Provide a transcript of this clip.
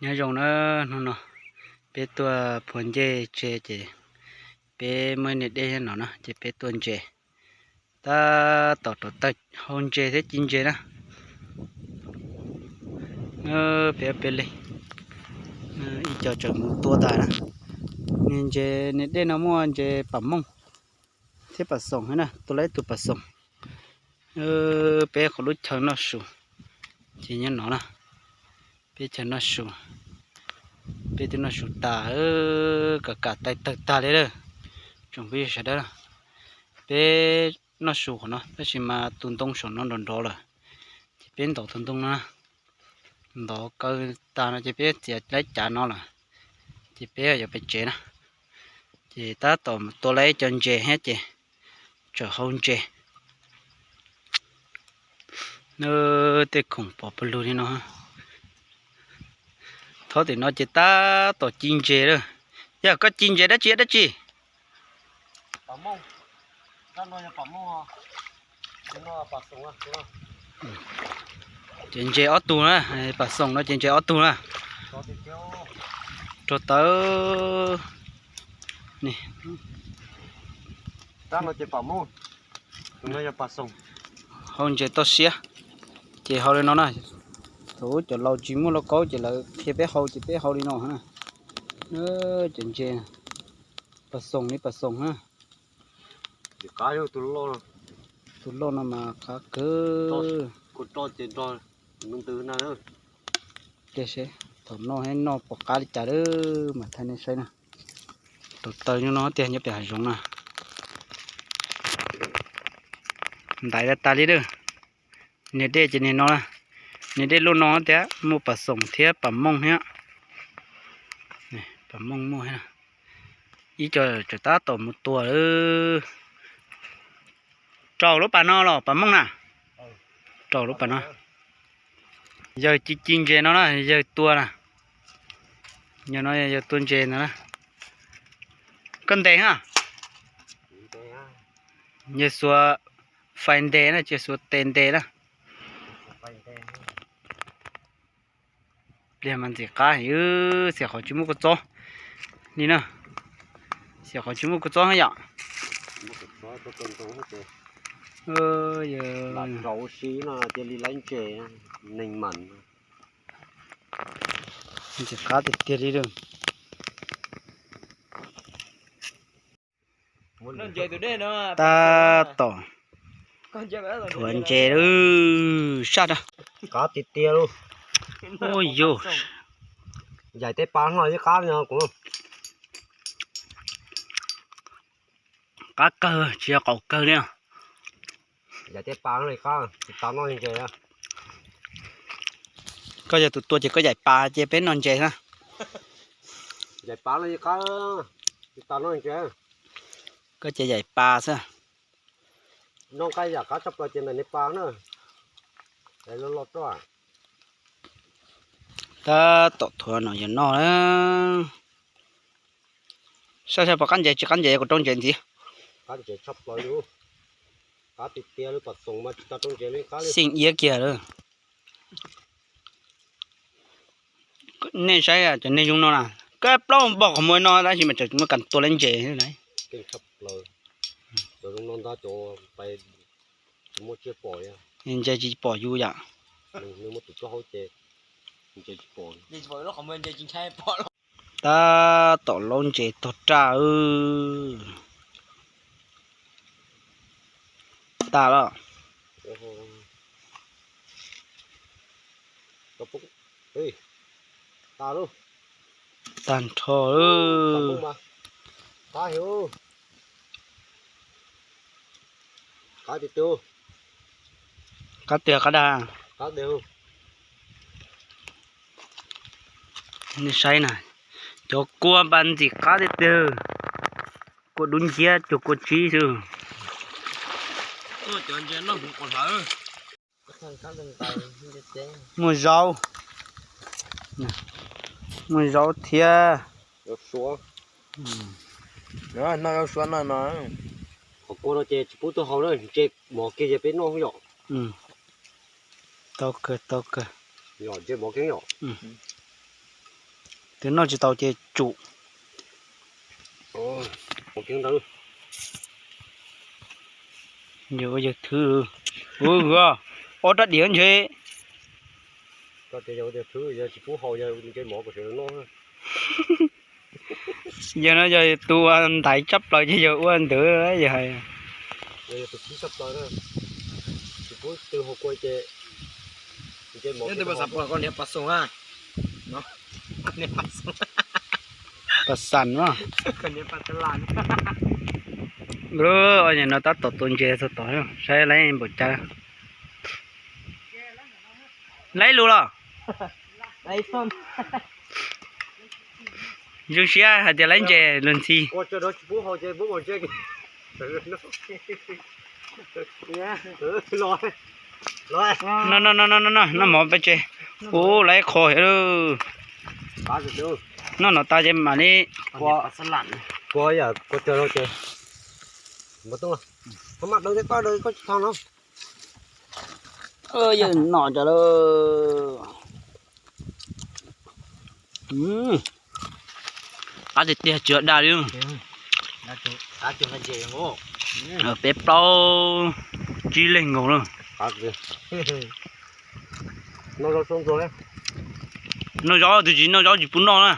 Nyob zoo na, hnub no peb tuaj phua ncej tseg ces peb muaj niag dej no na ces peb tuaj ntses. Tab tom rauv taws hau ntses thiab ci ntses na. Peb ob peb leeg, ib co tseem mus tua tas na. Niag ntses, niag dej no muaj ntses pam mooj thiab pam xoom na, tua lawm ib tug pam xoom. Peb qhov lub chaw noj su ces nyob no na. Peb chaw noj su, peb twb noj su tas, kam kam tais tawg tag li lawm. Tsoom phooj ywg sawv daws, peb noj su qhov no tab sis mas tus ntoo saum no nrov nrov lawm, ces peb ntov tus ntoo no na. Ntov kaw tag no ces peb txiav laib cav no lawm, ces peb yuav pais tsev na. Ces tab tom tua lawm ib co ntses thiab ces tseem hau ntses. Tej khoom pom pawg lug li no. Thaub tim no ces tab tom ci ntses lawm. Yog koj ci ntses dab tsi dab tsi? Ces ntses ob tug na, pam xoom no ces ntses ob tug na. Rau tawv. Hau ntses toj siab ces hau li no na. Thaum ub cov laus tsis muaj lauj kaub ces lawv qhia peb hau ces peb hau li no na. Cov ntses pam xoom li pam xoom na. Tus loj no mas qab kawg. Thaum no noj pom qab li cas lawm mas thaij nej saib na. Rauv taws nyob no tiag, nyob pem hav zoov na. Ntaiv tas tas li lawm. Niag dej ces niag no, niag dej loj no tiag, muaj pam xoom thiab pam mooj thiab. Pam mooj muaj thiab. Ib co tseem tab tom mus tua lawm. Rau lub pas no los pam mooj na? Rau lub pas no. Yawg ci ci ntses no na, yawg tua na. Yawg no yawg tua ntses ntawd na. Koj ntes na. Yawg xuas fais ntes na, tsis xuas tes ntes na. Pliag mas ntxim qab heev, xiam qhov tsis muaj kua txob li na. Xiam qhov tsis muaj kua txob yom. Ntxim qab tiag tiag li lawm. Tab tom thuav ntses lawm saj na. Qab tiag tiag lauj. Ua yus, yaim tej pas no yeej qab li kuv. Qab kawg tsis yog qaum kawg li. Yaim tej pas no qab, tsis tas noj ntses. Koj yog tus tua ces koj yaim pas ces peb noj ntses na. Yaim pas no qab, tsis tas noj ntses. Koj ces yaim pas xwb. Noj nqaij yam qab tshaj plaws ces ntawm niag pas na. Loj loj roj. Tab tom thuav no yog noj na. Saib saib puas qab ntses tsis qab ntses, kuv rau ntses ntxiv. Qab ntses tshaj plaws li. Qab tiag tiag li, pas xoom mas tsis tas rau ntses li qab li. Xyeej iab kiag lawm. Nej saib cov neeg zoo no na, koj plaub npog qhov muag no tab sis mas tseem muaj kas tua lawm ntses na. Keej tshaj plaws. Cov zoo no ntag cov pais tsis muaj tsiaj pom. Ntses tsis pom yus yom. Muaj tus plaub hau ces ntses tsis pom. Tab tom laub ntses tog raj. Tas los. Tas nrho. Qab tiag qab dag. Nej saib na, cov kua npas ntxim qab tiag tiag. Kua dub nciab cuag kua tsib xwb. Muaj zaub, muaj zaub thiab. Qhov kua no ces tsis pub tuaj hau na, ntse mov kiag ces peb noj yom. Tau kawg, tau kawg. Ntse mov kiag yom. Tus noj tsis tau ces tsum. Yawg ua yawg thwb. Ua, ob rab diav ntshe. Yawg no yog tus ua ntaiv tshaj plaws ces yawg ua ntawd yawg hais. Pas xas no. Ua no tab tom tua ntses txog tod saib laib npaum cas. Laib lus los? Zoo siab hais tias laib ntses luag ntxhi. No no no no no, noj mov peb tse. Ub, laib qho. Noj no tas ces mam li. Yawg noj tas lawm. Qab tiag tiag, tsis dag li. Peb plaub tsib leeg nkaus lawm. Noj zaub, tus tsis noj zaub tsis pub noj na.